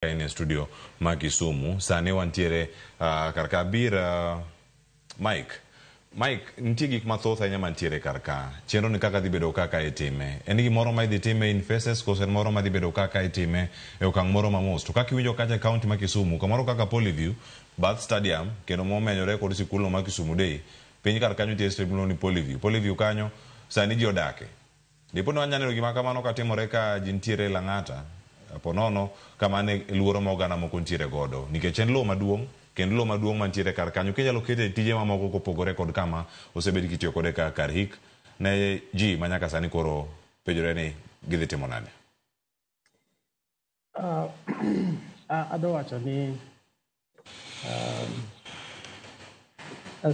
En e studio ma Kisumu. Sani wantiere kar ka bir Mike. Mike, nitie gik mathoth ahinya mantiere kar ka. Chenro ni kaka dhi bedo kaka itime. En gimoro ma idhi time in phases koso en moro ma dhi bedo kaka itime e okang' moro ma mos. To kaka iwinjo kacha e county ma Kisumu, kamoro kaka Polyview, Bath Stadium, kendo momenyore kod sikulno ma Kisumu Day, piny kar kanyo nitie stadium miluongo ni Polyview. Polyview kanyo sani ji odake. Dipo ni wanyalo neno gima kamano katimore ka ji nitiere e Lang'ata, po nono kama ne luoro ma oganda moko nitiere godo. Nikech en lowo maduong' kendo lowo maduong' mantiere kar kanyo kinyalo kete tije mamoko kopogore kod kama osebed kitiyo kode kaka kar hik ne ji ma nyaka sani koro penjore ni gidhi timo nade. Adwa wacho ni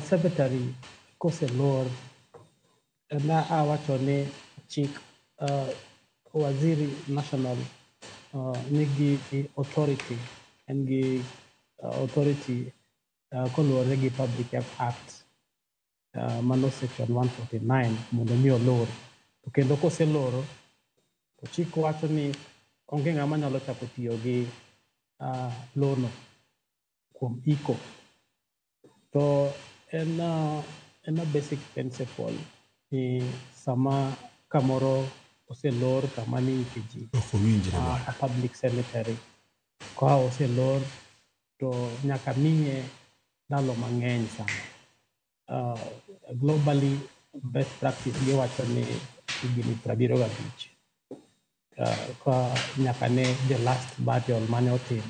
cemetery koselor na awacho ni chik waziri national nigi authority en gi authority koluwore gi Public Health Act, mano section 149, mondo mi olor. To kendo koseloro to chik wacho ni onge ng'ama nyalo chako tiyo gi lono kuom iko. To en a basic principle ni sama kamoro oselor kama niike ji Ok owinjre bwana. A public cemetery ka oselor to nyaka miye ndalo mang'eny sana. Globally best practice giwacho ni higni 75 ka nyaka ne the last burial mane otim.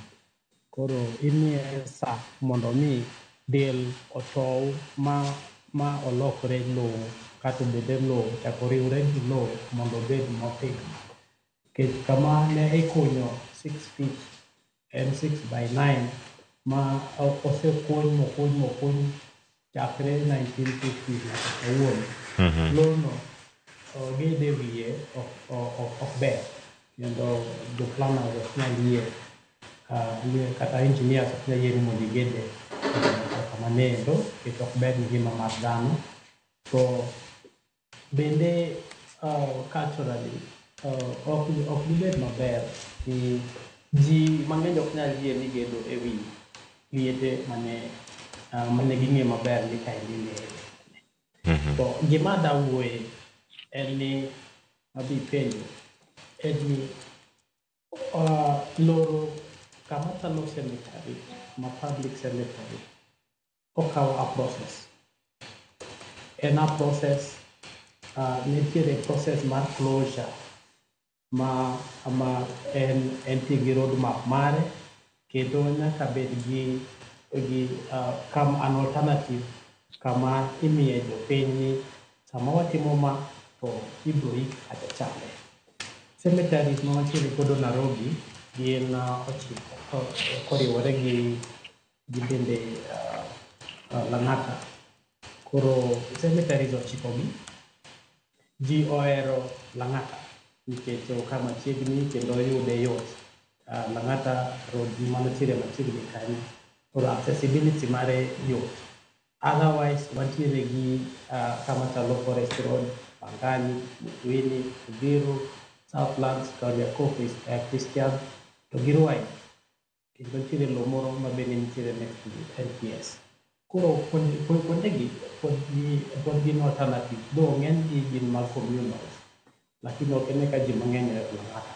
Koro imiye sa mondo mi del otow ma olokre lowo kata obed lowo chako riwre gi lowo mondo obed motegno. Nikech kama ne ikunyo 6 feet en 6 by 9 ma osekuny mokuny mokuny chakre 1950 nyaka kawuono. Lowono gede wiye ok ber kendo jo planners ok nyal yie kata engineers ok nyal yie ni mondo igede kama endo nikech ok ber ni ngima mar dhano. To bende culturally ok gibed maber ni ji mang'eny ok nyal yie ni gedo e wi liete mane ging'e maber ni kaendi ne. To gima da wuoye en ni adhi penjo en ni loro kama chalo cemetery ma public cemetery okawo a process. En a process, nitiere process mar closure ma en entie gi roadmap mare kendo nyaka bed gi kam an alternative kama imiye jopiny ni sama watimo ma to ibro ik kacha chande. Cemeteries ma wantiere godo Nairobi gin 9 koriwore gi bende Lang'ata. Koro cemeteries 9 gi ji ohero Lang'ata nikech oka machiegni kendo yude yot. Lang'ata Road mantiere machiegni kanyo. Koro accessibility mare yot. Otherwise wantiere gi kama chalo Forest Road, Pangani, Mutuini, Uthiru, Southlands, Kariakoo Christian to gi Ruai. Kendo nitiere lowo moro ma bende nitiere next to NPS. Koro kuondegi pod gin alternative though ng'eny gi gin mag communals lakini ok ine ka ji mang'eny ohero Lang'ata.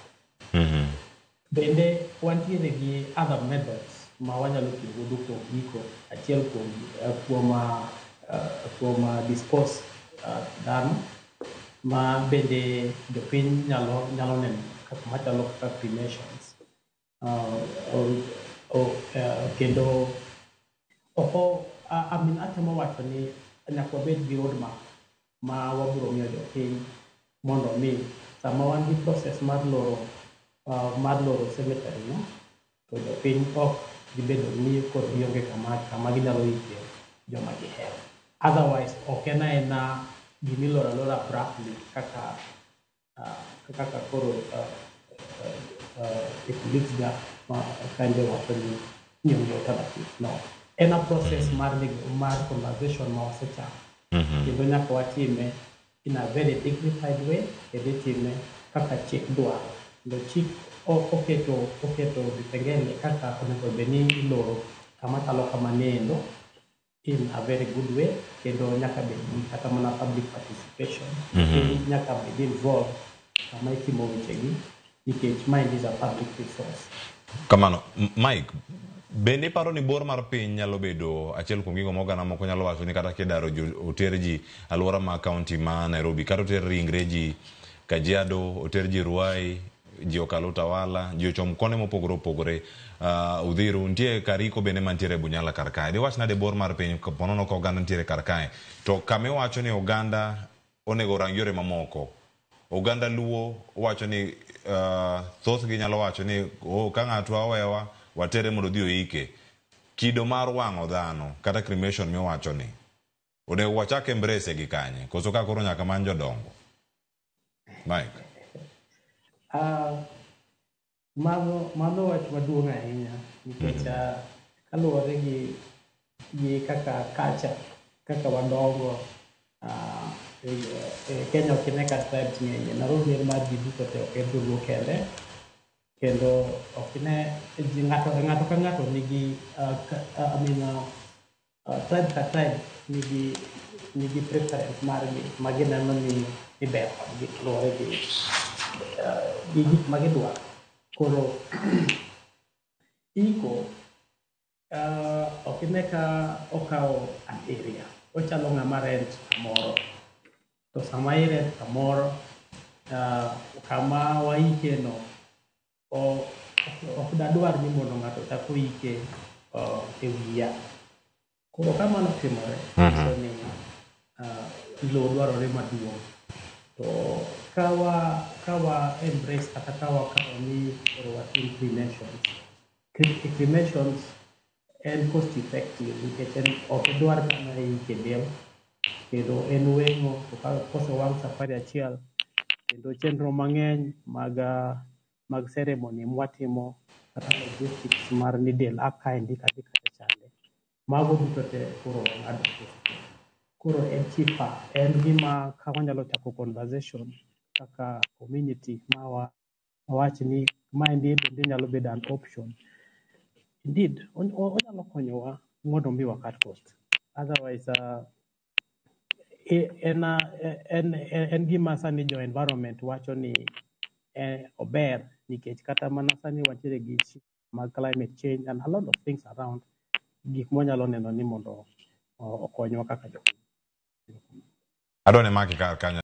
Bende wantiere gi other methods ma wanyalo tiyo godo kuom iko achiel kuom dispose dhano ma bende jopiny nyalo neno kaka machalo kaka cremations. Kendo oko I mean atemo wacho ni nyaka wabed gi roadmap ma wabiro miyo jopiny mondo mi sama wan gi process mar loro cemetery no to jopiny ok dhi bedo ni koro gionge kama ginyalo ike joma gihero. Otherwise ok en aena gimiloro alora abruptly kaka koro colleagues ga ma kanje wacho ni onge alternative. No. En a process mar conversation ma wasechako. Kendo nyaka watime in a very dignified way kendo itime kaka chik dwaro. Kendo chik oketo vipengele kaka onego bed ni iloro kama chalo kamano in a very good way, kendo nyaka bed gi kata mana public participation. Piny nyaka bed involved kama itimo wechegi nikech mae is a public resource. Kamano, Mike, bende iparo ni bor mar piny nyalo bedo achiel kuom gigo ma oganda moko nyalo wacho ni kata kidaro ji oter ji alwora ma kaunti ma Nairobi, kata oter ringre ji Kajiado, oter ji Ruai, ji okal Utawala, ji ochom konde mopogore opogore, Uthiru, nitie Kariko bende mantiere Bunyala kar kae. Diwach nade bor mar piny ponono ka oganda nitiere kar kae? To kama iwacho ni oganda onego orang yore mamoko, oganda Luo wacho ni thothgi nyalo wacho ni oh, ka ng'atwa owewa watere mondo odhi oike. Kido mar wang'o dhano kata cremation miwacho ni onego wachak embrace gi kanye? Koso ka koro nyaka many jodongo? Mike. Mano wach maduong' ahinya nikech kaluwore gi kaka culture, kaka wadongo, e Kenya ok ine ka tribes ng'eny. Nairobi en mar ji duto te, ok en joluo kende. Kendo ok ine ji ng'ato ka ng'ato nigi I mean, tribe ka tribe nigi preference margi ma gineno ni ber kodgi kaluwore gi gik ma gidwaro. Koro iko ok ine ka okawo an area, ochalo ng'ama rent kamoro. To sama i rent kamoro, kama waike no ok dadwar ni mondo ng'ato ochak oike e wiya. Koro ka mano otimore, nyiso ni lowo dwarore maduong'. To kawa embrace kata ka wakawo ni koro watim cremations, cremations en cost effective nikech en ok idwar kama iike del, kendo en weng'o to kosewang' safari achiel, kendo chenro mang'eny mag ceremony mwatimo kata logistics mar ni del a kaendi kadhi kacha chande, mago duto te koro wang'ado cost. Koro en cheaper, en gima ka wanyalo chako conversation kaka community ma wawach ni maendi bende nyalo bedo an option. Indeed, onyalo konyowa mondo mi wa cut cost. Otherwise, en gima sani jo environment wacho ni ober nikech kata mana sani wantiere gi mag climate change and a lot of things around, gik mwanyalo neno ni mondo okonywa kaka jopiny. Adwa ni maki kar kanyo.